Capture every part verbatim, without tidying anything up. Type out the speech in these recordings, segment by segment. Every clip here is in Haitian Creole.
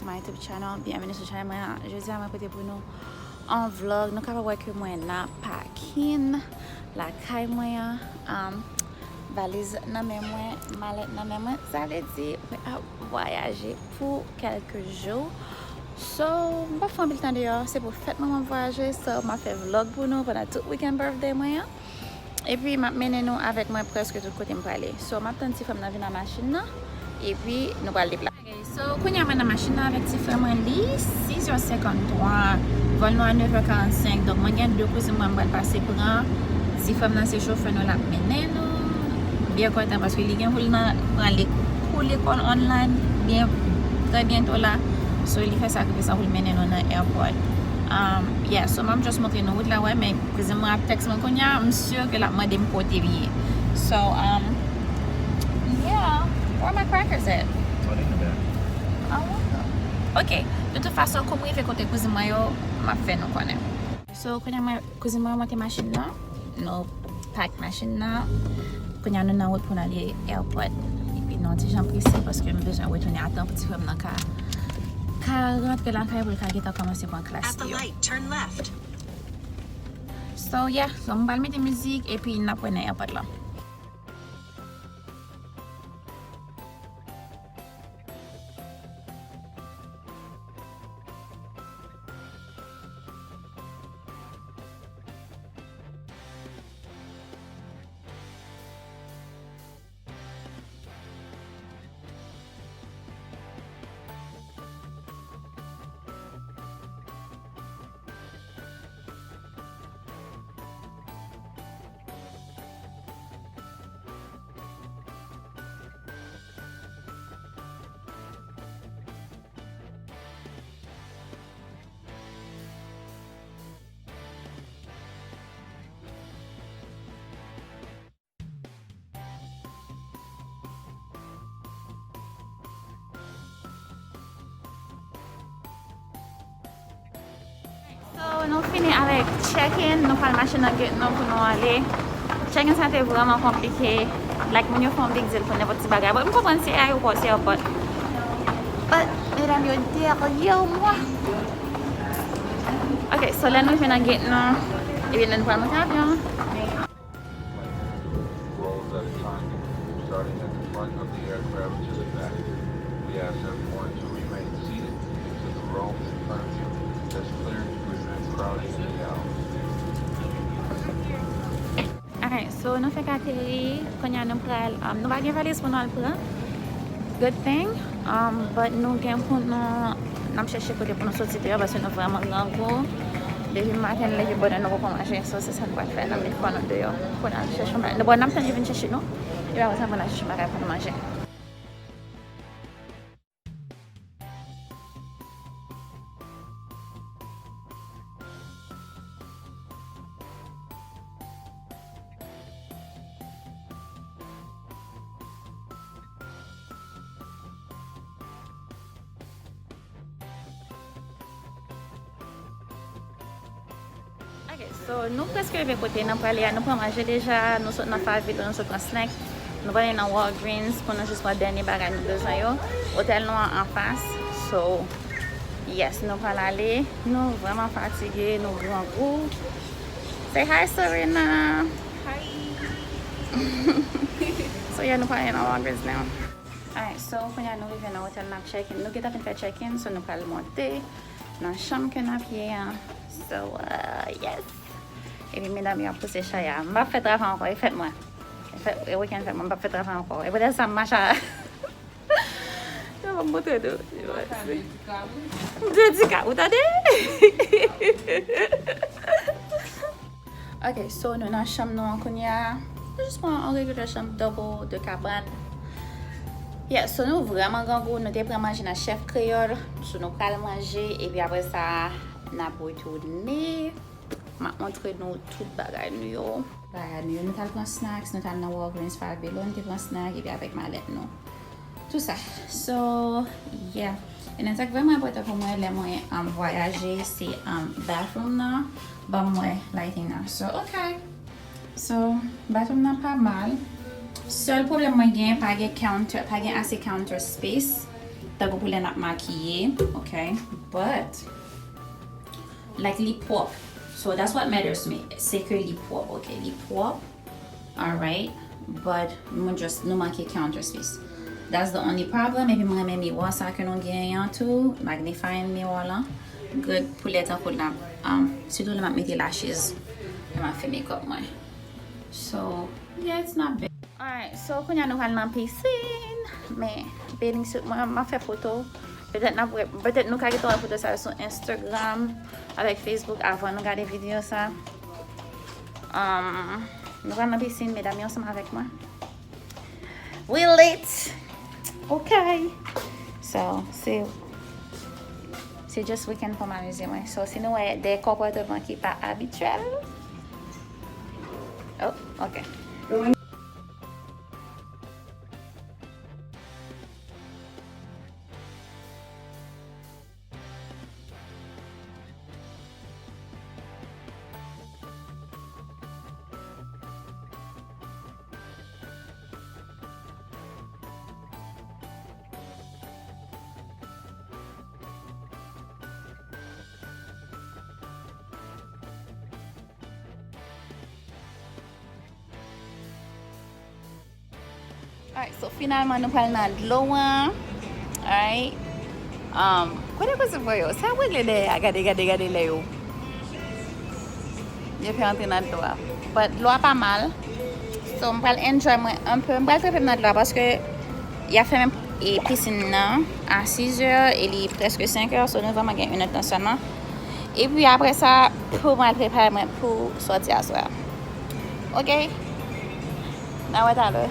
My YouTube channel, byenveni sou chanèl mwen an. Jodi a mwen pote pou nou yon vlog. Nou kapab wè ke mwen nan pakin lakay mwen an. Um, valiz nan men mwen, malèt nan men mwen. Sa vle di mwen ap vwayaje pou kèlke jou. So, m p ap fè anpil tan deyò, se pou fèt mwen m ap vwayaje. So, m ap fè vlog pou nou pandan tout weekend birthday mwen an. Epi m ap mennen nou avèk mwen prèske tout kote m prale. So, m ap tann ti frè m nan vin ak machin nan. Epi nou pral deplase. Ok, so, kounye a mwen nan machin nan avèk ti frè mwen, li sis è senkanntwa. Vòl nou a nèf è karannsenk. Donk, mwen gen de kouzin mwen m pral pase pran. Ti frè m nan se chofè nou, l ap mennen nou. M byen kontan paske li gen pou l nan pran lek-, kou lekòl online byen, trè byento la. So, li fè sakrifis la pou l mennen nou nan airport. Um, yeah, so, m ap just montre nou wout la, wè, men kouzin mwen ap tèks mwen kounye a, m si ke l ap mande m kote m ye. So, um, yeah, where my crackers at? Oh, they in the back. Oh, okay. Ok, de tout fason, kou m rive kote kouzin mwen yo, m ap fè nou konnen. So, kounye a mwen, kouzin mwen monte machin nan, nou pak machin nan. Kounye a nou nan wout pou n ale airport. Epi nou yon ti jan prese paske m bezwen retounen a tan pou ti frè m nan ka, ka rantre lakay pou l ka gentan kòmanse pran klas li yo. So, yeah, so m pral mete mizik epi n ap wè nan airport la. So, nou fini avèk check-in, nou pral mache nan gate nou pou nou ale. Check-in sa te vrèman konplike. Like, moun yo fè yon big deal pou nenpòt ti bagay. But m konprann se ayewopò, se airport. But, medam yo dèyè mwen. Ok, so lè nou rive nan gate nou, epi nou pral monte avyon. Rolls at a time, starting at the front of the aircraft to the back. We ask everyone to remain seated until the row in front of you is cleared to prevent crowding in the aisle. Alright, so nou fèk ateri, kounye a nou pral, um, nou pa gen valiz pou nou al pran. Good thing, um, but nou gen pou nou, n ap chèche kote pou nou soti deyò, paske nou vrèman grangou. Depi maten n leve bonè, nou poko manje, so se sa n pral fè, n ap met kò nou deyò pou n al chèche yon bagay. Nou, bon, n ap tann yo vin chèche nou, epi apre sa pou n al chèche yon bagay pou nou manje. Ok, so nou prèske rive kote n ap prale a, nou pran manje deja, nou sot nan Favilo, nou sot pran snack, nou prale nan Walgreens pou nou jis pran dènye bagay nou bezwen yo. Otèl nou an anfas, so yes, nou pral ale, nou vrèman fatige, nou grangou. Say hi, Serena. Hi. So yeah, nou prale nan Walgreens now. Alright, so kounye a nou rive nan otèl n ap check in. Nou gentan fin fè check in, so nou pral monte nan chanm ke n ap ye an. So, uh, yes. Epi medam yo ap pouse chay a. M p ap fè travay ankò, e fèt mwen. E fèt, e weekend fèt mwen, m p ap fè travay ankò. E poutèt sa m mache a. Yo, m ap montre nou. M te di ka, ou tande? Ok, so nou nan chanm nou an kounye a. Nou jis pran yon regular chanm double de kabann. Yeah, so nou vrèman grangou, nou te pran manje nan Chèf Kreyòl, so nou pral manje, epi apre sa, n ap retounen. M ap montre nou tout bagay nou yo. Bagay nou yo, nou t al pran snacks, nou t al nan Walgreens Favilo, nou te pran snack, epi avèk malèt nou. Tout sa. So, yeah. E nan sa k vrèman enpòtan pou mwen lè mwen, um, vwayaje, se, um, bathroom nan. Ban m wè lighting nan. So, ok. So, bathroom nan pa mal. Sèl pwoblèm mwen gen, pa gen counter, pa gen ase counter space. Pou, pou lè n ap makiye, ok? But, like, li pwòp. So, that's what matters to me. Se ke li pwòp, ok? Li pwòp. Alright, but nou just, nou manke counter space. That's the only problem. Epi mwen renmen miwa sa ke nou genyen an tou, magnifying mirror lan. Good pou lè tankou l ap, um, sitou lè m ap mete lashes, lè m ap fè makeup mwen. So, yeah, it's not bad. Alright, so kounye a nou pral nan pisin. Men, bathing suit mwen, m ap fè foto. Petèt n ap wè, petèt nou ka gentan wè foto sa yo sou Instagram avèk Facebook avan nou gade videyo sa. Um, nou pral nan pisin, medam yo ansanm avèk mwen. We lit! Ok! So, se, se just weekend pou m amize mwen. So, si nou wè de konpòtman ki pa abityèl. Oh, ok. Alright, so finalman nou pral nan dlo an. Alright. Um, kote koze pou yo? Sa w regle dèyè a? Gade, gade, gade lè yo. Yo fè antre nan dlo a. But dlo a pa mal. So, m pral enjoy mwen anpe. M pral trepe m nan dlo a paske y ap fèmen, e, pisin nan a sizè e li prèske senkè. So, nou vrèman gen inèdtan sèlman. Epi apre sa, pou m al prepare mwen pou sòti aswè a. Ok? N a wè talè.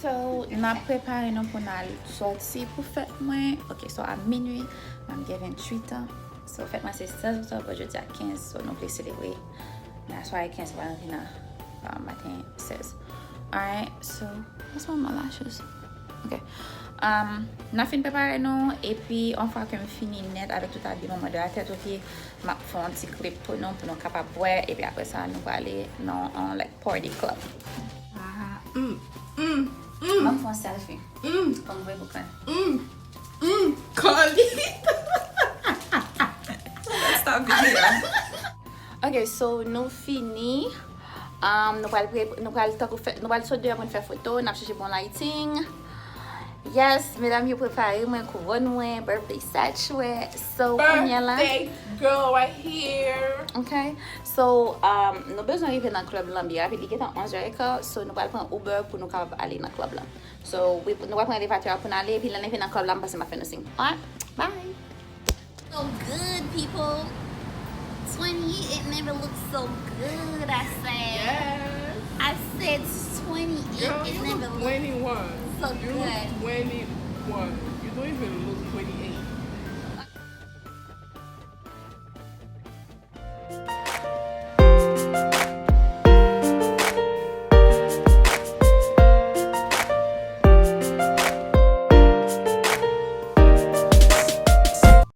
So, n ap prepare nou pou n al sòti pou fèt mwen. Ok, so a minui, m ap gen venntuit an. So, fèt mwen se sèz oktòb, but jodi a kenz, so nou vle selebre. Nan sware kenz, m pral rantre nan, uh, maten sèz. Alright, so, what's wrong with my lashes? Ok. Um, n ap fin prepare nou, epi yon fwa ke m fini nèt avèk tout abiman mwen de la tèt aux pieds, m ap fè yon ti clip pou nou, pou nou kapab wè, epi apre sa, nou prale nan, uh, like, party club. Ah, mm, mm, mm. Ban m fè yon selfie. Mm. Pou m voye pou Kanye. Mm, mm, Carly. Let's stop video. Ok, so nou fini. Um, nou pral pre- nou pral tankou fè nou pral sot deyò pou n fè foto, n ap chèche bon lighting. Yes, medam yo prepare mwen, kouwòn mwen, birthday set mwen. So kounye la, Birthday girl right here. Okay. So, um, nou bezwen rive nan club lan byen rapid. Li gentan onzè e ka, so nou pral pran Uber pou nou kapab ale nan club lan. So, we- nou pral pran elevatè a pou n ale, epi lè n rive nan club la, m panse m ap fè nou siy. Alright, bye. So good, people. Twenty, it never looked so good, I said. Yes. I said twenty, it, Girl, it you never look looked twenty-one. so You good. Look twenty-one. You don't even look twenty-eight.